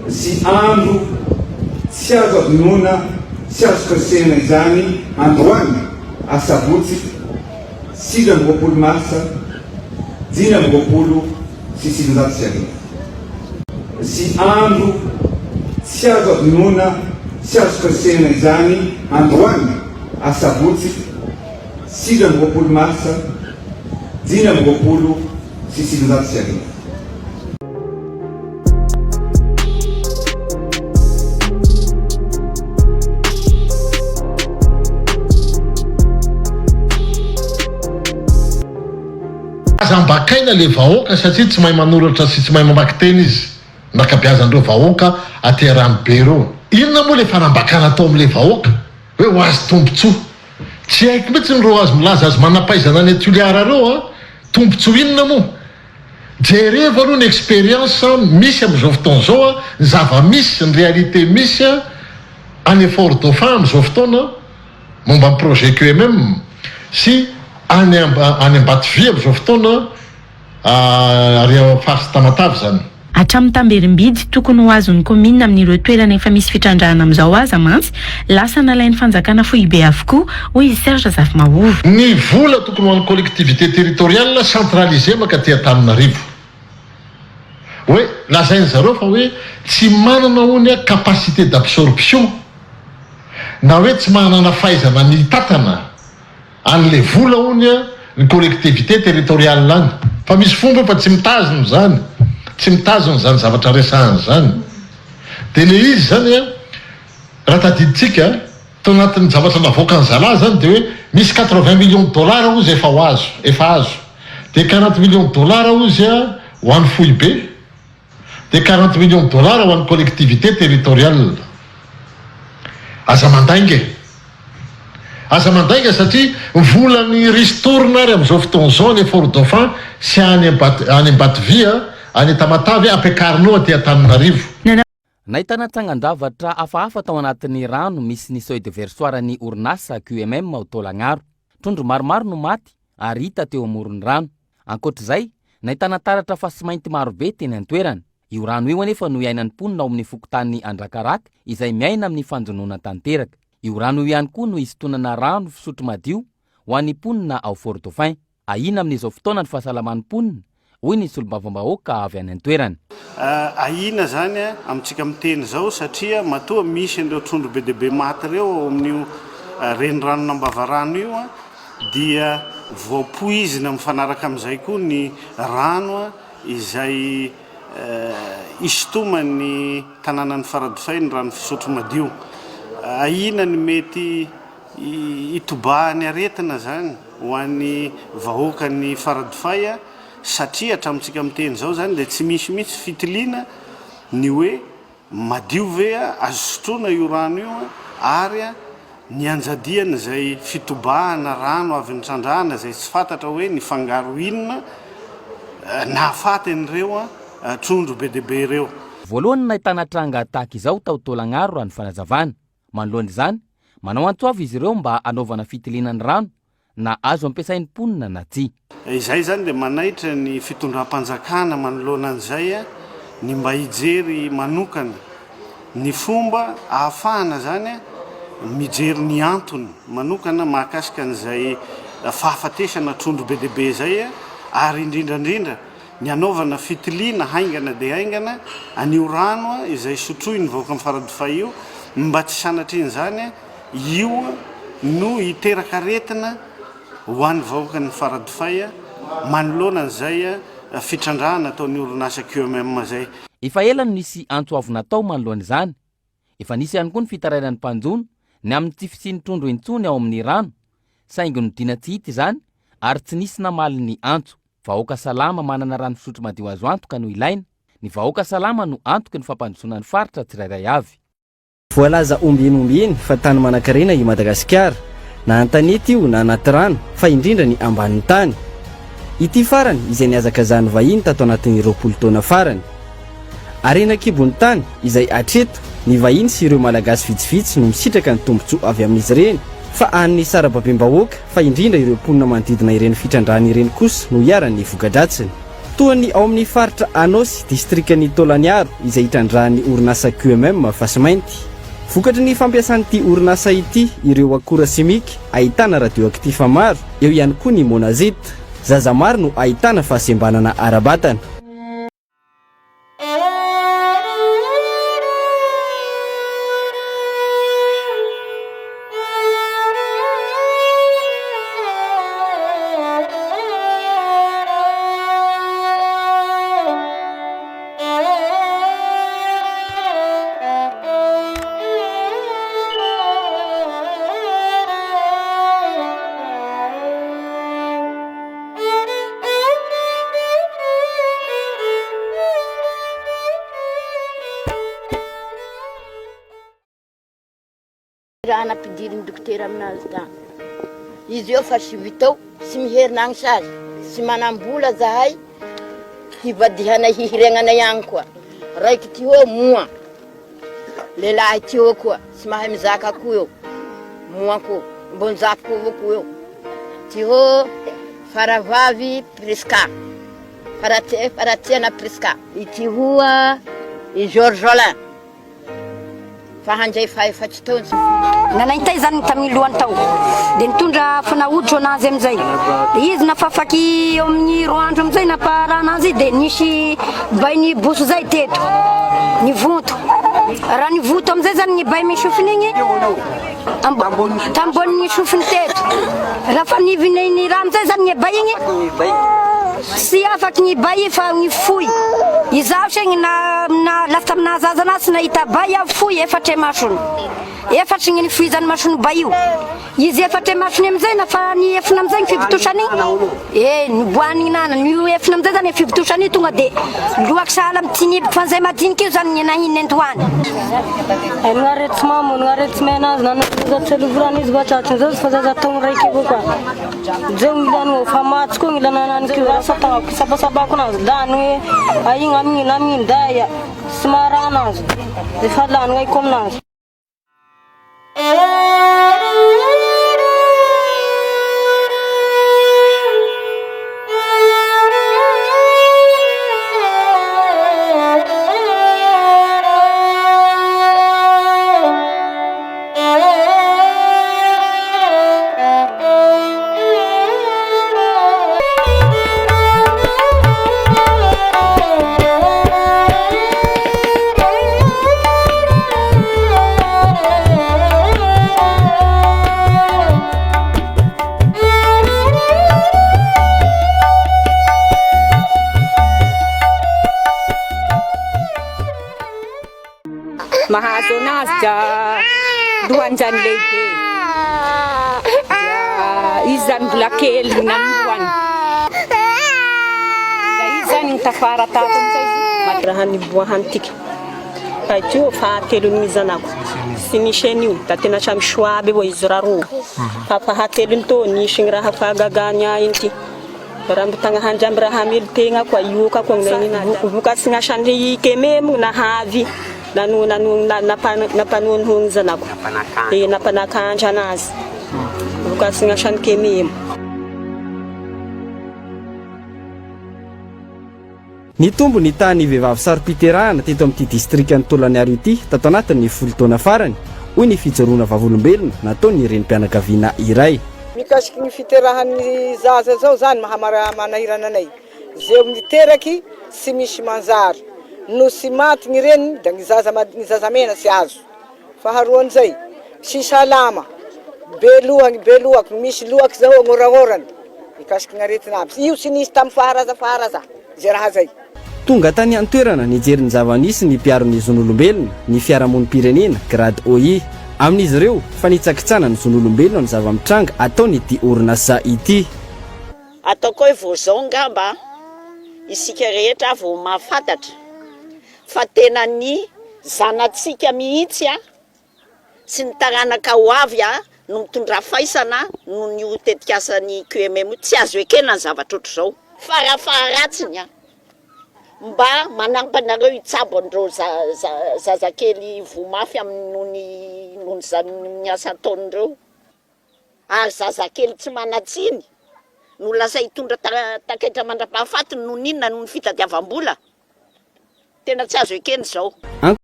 Sy andro tsy azo adinoina tsy azo kasihina izany androany asabotsy 29 marsa 1925. Sy andro tsy azo adinoina tsy azo kasihina izany androany asabotsy 29 marsa 1925. Aza ambakaina le vahoaka satria tsy mahay manoratra sy tsy mahay mamaky teny izy, ny ankabeazan'ireo vahoaka aty Ranobe ireo. Inona moa le fanambakana atao amle vahoaka hoe ho azy tombotsoa? Tsy haiko mihitsy ireo azy milaza azy manampahaizana any Toliara ireo a! Tombotsoa inona moa? Jerevo aloha ny expérience misy amin'izao fotoana izao a, ny zava-misy, ny réalité misy any Fort Dauphin amin'izao fotoana momba ny projet QMM sy any any Ambatovy amin'izao fotoana ary ao faritra Tamatave izany. Hatramin'ny tamberim-bidy tokony ho azon'ny kaominina amin'ireo toerana efa misy fitrandrahana amin'izao aza mantsy lasa nalain'ny fanjakana foibe avokoa, hoy i Serge Zafimahova. Ny vola tokony ho an'ny collectivité territoriale centralisée mankaty Antananarivo. Hoe lazain'ny zareo fa hoe tsy manana hono capacité d'absorption na hoe tsy manana fahaizana mitatana. Anle vola hono a ny collectivité territoriale any. Fa misy fomba fa tsy mitazona izany, tsy mitazona izany zavatra resahana izany. Dia le izy izany a, raha tadidintsika, tao anatin'ny zavatra navoakan'ny zalahy izany dia hoe misy quatre-vingts millions de dollars hozy efa ho azo, efa azo. Dia quarante millions de dollars hozy a ho an'ny foibe. Dia 40 millions de dollars ho an'ny collectivité territoriale. Aza mandainga e! Aza mandainga satria volan'ny ristourne ary amin'izao fotoana izao any Fort Dauphin sy any any Ambatovia, any Tamatave ampiakarinao aty Antananarivo. Nahitana trangan-javatra hafahafa tao anatin'ny rano misy ny seuil de versoir ny orinasa QMM ao Taolagnaro. Trondro maromaro no maty ary hita teo amoron'ny rano. Ankoatra izay, nahitana taratra fasimainty marobe teny an-toerana. Io rano io anefa no iainan'ny mponina ao amin'ny fokontany Andrakaraka izay miaina amin'ny fanjonoana tanteraka. Io rano io ihany koa no isintonana rano fisotro madio ho an'ny mponina ao Fort Dauphin. Ahiana amin'izao fotoana ny fahasalaman'ny mponina, hoy ny solombavambahoaka avy any an-toerana. Ahiana izany amintsika miteny izao satria matoa misy an'ireo trondro be dia be maty ireo ao amin'io reniranon'Ambavarano io dia voapoizina mifanaraka amin'izay koa ny rano izay isintoman'ny tanànan'i Faradofay ny rano fisotro madio. Ahiana ny mety hitobahan'ny aretina izany ho an'ny vahoakan'i Faradofay satria hatramintsika miteny izao izany dia tsy misy mihitsy fitiliana ny hoe Madio ve azo sotroina io rano io ary nianjadian izay fitobahana rano avy nitrandrahana izay tsy fantatra hoe nifangaro inona nahafaty an'ireo trondro be dia be ireo. Voalohany no nahitana tranga tahaka izao tao Taolagnaro raha ny fanazavana. Manoloana izany, manao antso avo izy ireo mba hanaovana fitiliana ny rano na azo ampiasain'ny mponina na tsia. Izay izany dia manaitra ny fitondram-panjakana manoloana an'izay ny mba hijery manokana ny fomba ahafahana izany mijery ny antony manokana mahakasika an'izay fahafatesana trondro be dia be izay ary indrindra indrindra ny hanaovana fitiliana haingana dia haingana an'io rano izay sotroin'ny vahoakan'i Faradofay io mba tsy sanatrian'izany Io no hiteraka aretina ho an'ny vahoakan'i Faradofay manoloana an'izay fitrandrahana ataon'ny orinasa QMM izay. Efa ela no nisy antso avo natao manoloana izany. Efa nisy ihany koa ny fitarainan'ny mpanjono ny amin'ny tsy fisian'ny trondro intsony ao amin'ny rano, saingy nodiana tsy hita izany ary tsy nisy namaly ny antso. Vahoaka salama manana rano fisotro madio azo antoka no ilaina. Ny vahoaka salama no antoky ny fampandrosoana ny faritra tsirairay avy. Voalaza ombieny ombieny fa tany manankarena i Madagasikara, na an-tanety io na anaty rano, fa indrindra ny ambanin'ny tany. Ity farany izay nihazakazahan'ny vahiny tato anatin'ny 20 taona farany. Harena an-kibon'ny tany izay hatreto ny vahiny sy ireo Malagasy vitsivitsy no misitraka ny tombontsoa avy amin'izy ireny, fa an'ny sarababem-bahoaka fa indrindra ireo mponina manodidina ireny fitrandrahana ireny kosa no iharan'ny voka-dratsiny. Toa ny ao amin'ny faritra Anôsy, distrikan'i Taolagnaro, izay itrandrahan'ny orinasa QMM fasimainty. Vokatry ny fampiasan'ity orinasa ity ireo akora simika ahitana radioactif maro, eo ihany koa ny monazite. Zaza maro no ahitana fahasembanana ara-batana. Raha nampidirin'ny dokotera aminazy tany. Izy eo fa sivy tao, tsy miherina agny sazy, tsy manam-bola zahay hivadihanay hihiregnanay agny koa. Raiky ty eo moa, lehilahy ty eo koa, tsy mahay mizaka koa eo, moa koa, mbon-jafy koa avao koa eo. Ty eo faravavy Prisca, Faratia, Faratiana Prisca. Ity hoa i Georgelin. Fa handray fahefatry taona. Nanaintay zany tamin'ny lohany tao dia nitondra fanahoditra anazy amin'izay dia izy nafafaky eo amin'ny roa andro amin'izay nampaharaha anazy dia nisy bay ny boso zay teto nivonto raha nivonto amin'izay zany ny bay misy sofiny igny tambonin'ny sofiny teto raha fa niviny ny raha amin'izay zany ny bay igny Tsy afaky ny bay fa ny foy. Izaho segny na na lasa tamin'ny nahazaza anahy tsy nahita bay aho foy efatra e masony. Efatry ny nifoizan'ny masony bay io. Izy efatra e masony amizay na fa ny efona amizay ny fivontosany e niboahany nana ny efona amizay zany e fivontosany tonga de loaky sahala amin'ny tsinibiko fanzay madinika io zany ny nahiny nentoany. Ny arety mamo, ny arety mena azy, nanao zaza telo volana izy va tratry ny zaza fa zaza taogno raiky avao ka. Zay ny ilany ô, fa maty koa ny ilana anany ko rasa tagnako isabasabako anazy lany hoe aigna amin'ino amin'ino daya sy maharaha anazy efa lany gn'aiko aminazy. Mahazo anazy dia lohan'izany lehibe. Dia izy zany mbola kely nanombohany. Dia izy zany ny tafara tato amin'izay izy. Raha niboahany tiky fa ity io fahatelony ny zanako sy nisy an'io da tena samy soa aby avao izy raroa fa fahatelony tô nisy ny raha fahagagany ahy ity. Raha mbo tagna handramby raha hamelo tegna koa ioka koa gny vokatry ny asan'ny kememo nahavy nano nano nampanonono zanako e nampanakandra anazy vokatry ny asan'ny kememo. Nitombo ny tahan'ny vehivavy saro-piterahana teto amin'ity distrikan'i Tolagnaro ity tato anatin'ny folo taona farany, hoy ny fijoroana vavolombelona nataon'ny renim-pianakaviana iray. Mikasiky ny fiterahan'ny zaza zao zany maha manahirana anay, zeo miteraky tsy misy manjary, no tsy maty ny reniny da ny zaza ny zazamena tsy azo, faharoan'izay tsy salama, be loha ny be lohaky, misy lohaky zao agnoragnôrany, mikasiky ny aretina aby, io tsy nisy tamy faharaza faharaza zay raha zay. Tonga tany an-toerana nijery ny zava-nisy ny mpiaro ny zon'olombelona, ny fiarahamonim-pirenena, Grad OI. Amin'izy ireo, fanitsakitsahana ny zon'olombelona ny zava-mitranga ataon'ity orinasa ity. Ataoko hoe vao izao angamba isika rehetra vao mahafantatra fa tena ny zanatsika mihitsy sy ny taranaka ho avy no mitondra faisana noho ny io tetikasan'ny QMM io. Tsy azo ekena ny zavatra ohatr'izao. Farafaharatsiny mba manampy anareo hitsabo an'ireo zazakely voa mafy amin'ny noho ny noho ny asa ataon'ireo. Ary zazakely tsy manan-tsiny. no lasa hitondra taketra mandra-pahafatiny noho ny inona? Noho ny fitadiavam-bola. Tena tsy azo ekena izao.